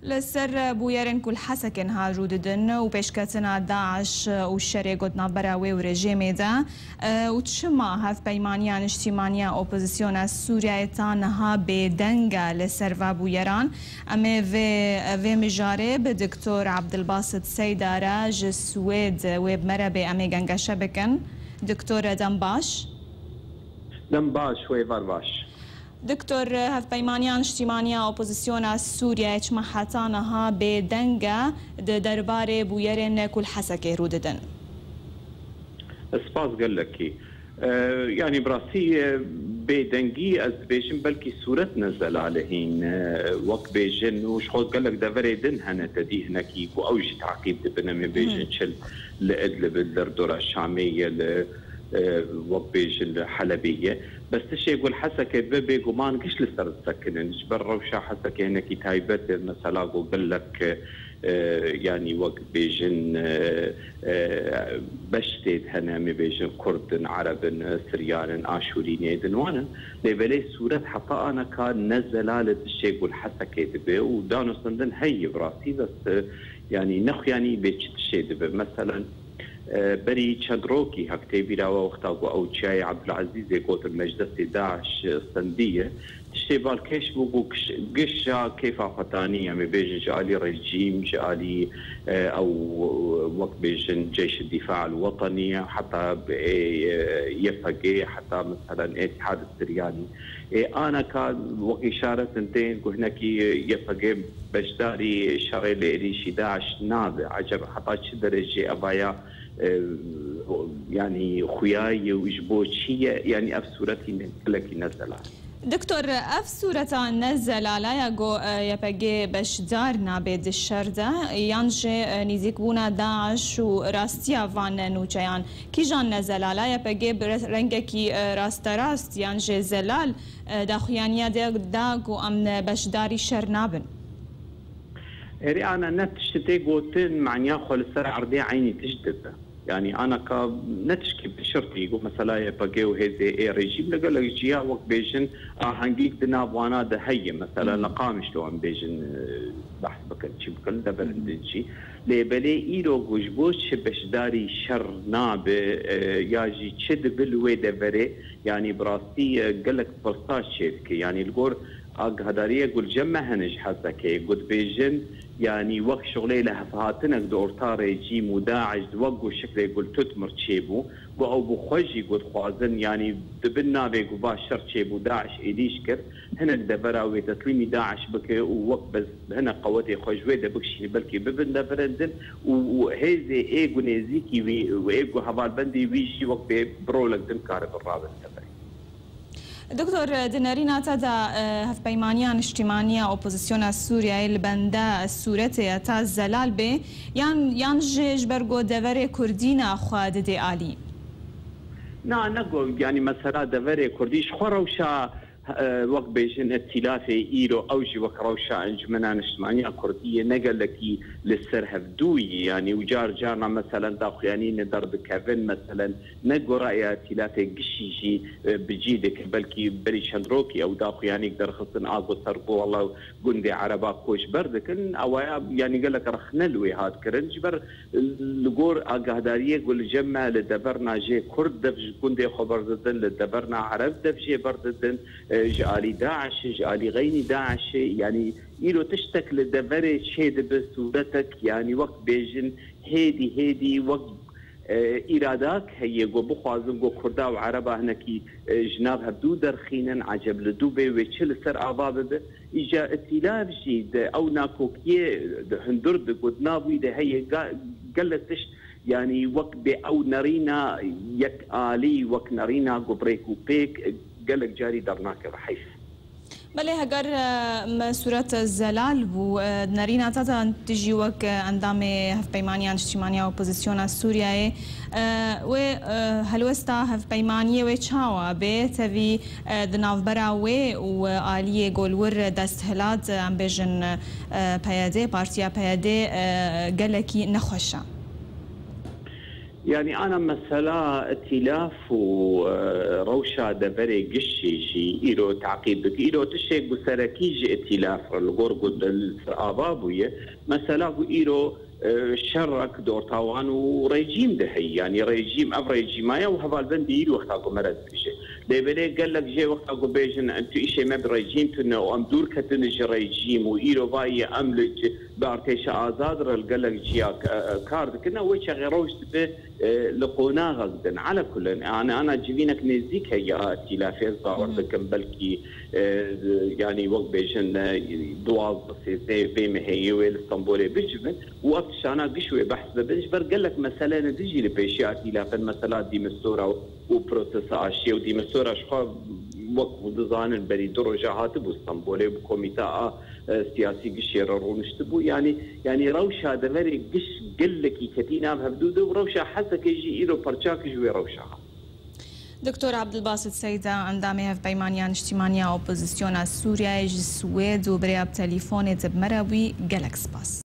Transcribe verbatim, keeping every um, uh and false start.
Li ser bûyerên ku li Hesekê niha rû didin û pêşketina DAIŞ û şerê ku di navbera wê û rejîmê de, e, û çima hevpeymaniya niştîmaniya opozisyona Sûriyeyê ta niha bêdeng e li ser va bûyeran? Em ê vê, vê mijarê bi Doktor Abdulbasit Seydar re ji Swêd wê bi me re bê em ê gengeşe bikin. Doktor, dem baş. Dem baş, wê var baş. Doktor, hevpeymaniya niştîmaniya opozisyona Sûriyeyê çima heta niha bêdeng e di derbarê bûyerên ku li Hesekê rû didin? Spas gelekî. E, yanî bi rastî, e, bêdengî ez dibêjim belkî sûret ne zelal e hîn, e, wek bêjin û ji xwe gelek deverê din hene te dî hinekî ku ew jî taqîb dibin, em ê bêjin çi li Idlib, li derdora Şamê ye, li, e, wek bêjin li Helebê ye. Bes tiştê ku li Hesekê dibe bêguman giş li ser disekinin. Ji ber rewşa Hesekê hinekî taybet e, mesela ku gelek, e, yanî wek bêjin, e, e, beş tê hene, em ê bêjin Kurd in, Ereb in, Siryan in, Aşûrî nê din wan in. Lê belê sûret heta aneka ne zelal e tiştê ku li Hesekê dibe û danûstandin heye bi rastî, bes, e, yanî nexuyanî bê çi tiştê dibe. Meselen, e, berî çend rokî hek tê bîra we wexta ku ew çiyayê Ebdulezîzê gotin mecdesê DAIŞ stendiye. Tiştê balkêş bû ku giş-, gişa kêfa xwetanî, em ê bêjin ji alî rejîm, ji alî, e, ew, wek bêjin Ceyş Dîfa el Wetenî, heta ê, e, Y P G, heta meselen Îtîhad Siryanî. Ê, aneka wek îşaretin tên ku hinekî Y P G beşdarî şerê li êrîşî DAIŞ nabe. Eceb heta çi derecê evaya, e, yanî xuya ye û ji bo çi ye? Yanî ev sûretî ne, gelekî ne zelal. Doktor, ev sûreta ne zelala ya ku, e, Y P G beşdar nabe di şer de, yan jî, e, nîzîkbûna DAIŞ û rastiya van nûçeyan, kîjan ne zelala? Y P G bi re-, rengekî, e, rasterast yan jî zelal, e, daxuyaniya de da ku em beşdarî şer nabin? Erê, ana ne tiştê tê gotin, manya xwe li ser erdê eynî tişt dibe. Yanî aneka ne tişkî pişirtî ku mesela Y P G û hêzê ê rejîm li gelek ciya wek bêjin ahengîk di nav wana de heye. Mesela li Qamişlo em bêjin, e, behs bikin, çi bikin, li deverên din jî. Lê belê îro ku ji bo çi beşdarî şer nabe, e, ya jî çi dibe li wê deverê, yanî bi rastî, e, gelek pirsa çêdike. Yanî li gor agahdariyê ku li cem me hene ji Hesekê, ku dibêjin, yanî wek şixulê li hevhatinek di orta rejîm û DAIŞ di wek ku şiklê ku li Tutmir çêbû, ku ew bi xwe jî ku dixwazin, yanî di bin navê ku va şer çêbû, DAIŞ êlîş kir, hinek devera wê teslîmî DAIŞ bike û wek bi hinek qewetê xwe ji wê de bikişîne, belkî bibin deverên din û, û hêzê ê ku nêzîkî wî û ê ku hevalbendê wî jî wek bê bi rolek din karibin rabin deverê. Doktor, di nerîna te de, e, hevpeymaniya niştîmaniya opozisyona Sûriyeyê li benda sûretê ya ta zelal bê, yan, yan jî ji ber ku deverê kurdîna xwe didê alî? Na, ne ku, yanî mesela deverê kurdî ji xwe rewşa, e, wek bêjin îtîlafê îro, ew jî wek rewşa Encûmena Niştimaniya Kurdî ye, ne gelekî li ser hevdû ye, yanî û car carna meselen daxuyanî ne derdikevin, meselen ne gora ya îtîlafê gişî jî, e, bi cî dike, belkî berî çend rokî ew daxuyanîk derxistin a ku ser ku wela gundê Ereba koçber dikin, ewaya yanî gelek rexne li wê hat kirin, ji ber li gor agahdariyê ku li cem me li deverna jê Kurd dev ji gundê xwe berdidin, li deverna Ereb dev jê berdidin, e, ji alî DAIŞê, ji alî xeynî DAIŞê, yanî îro tiştek li deverê çêdibe sûretek, yanî wek bêjin hêdî hêdî wek, e, îradak heye ku bixwazin ku Kurda û Ereba hinekî, e, ji nav hevdû derxînin, eceb li dû bê wê çi li ser ava bibe. Îca îtîlaf jî di ew nakokiyê di hundir di ku di nav wî de heye ga-, gelek tişt, yanî wek bê ew nerîna yek alî, wek nerîna ku bi rêk û pêk, e, gelek carî dernakeve, heyf. Belê, heger, e, me sûret zelal bû, e, nerîna te de tu jî wek, e, endamê Hevpeymaniya Niştîmaniya Opozisyona Sûriyeyê, e, wê, e, helwesta hevpeymaniyê wê çawa bê? Tevî, e, di navbera wê û, e, aliyê ku li wir desthilat, e, em bêjin, e, P Y D, Partiya P Y D, e, gelekî nexweş e. Yani ana mesela îtîlaf û, e, rewşa deverê giştî jî îro teqîb dike. Îro tiştê ku serekî ji îtîlaf re li gor ku li ser ava bûye. Mesela ku îro, e, şerek di orta wan û rejîm de heye. Yani rejîm, ev rejîma ye û hevalbendî îro wexta ku me re dibêje. Lê belê gelek jê wexta ku bêjin, em tu îşê me bi rejîm tune û em dûr ketine ji rejîm û îro vayê em li ci-, bi artêşa azad re li gelek ciya k-, e, e, kar dikin, wê çaxê rewş dibe, e, li qonaxek din. Ala kulin, yani ana civînek nêzdîk heye ya îtîlafê, ez bawer Mhm. dikim belkî, e, yani wek bêjin, e, duwazdeh sêzdeh vê mehê wê li Stenbolê bicivin û ev tiştana giş wê behs bibin. Ji ber gelek meseleyên din jî li pêşiya îtîlafin, mesela dîmistora û prosesa aşiyê û dîmistora ji xwe wek hûn dizanin berî du roja hatibû Stenbolê, bi komîta a, e, siyasî gişê re rûniştibû. Yani, yani rewşa deverê giş gelekî ketî nav hevdû de û rewşa Hesekê jî îro perçak ji wê rewşa hat. Doktor Abdulbasit Seyda, endamê Hevpeymaniya Niştîmaniya Opozisyona Sûriyeyê ji Swêd û bi rêya telefonê de bi me re bûyî, gelek spas.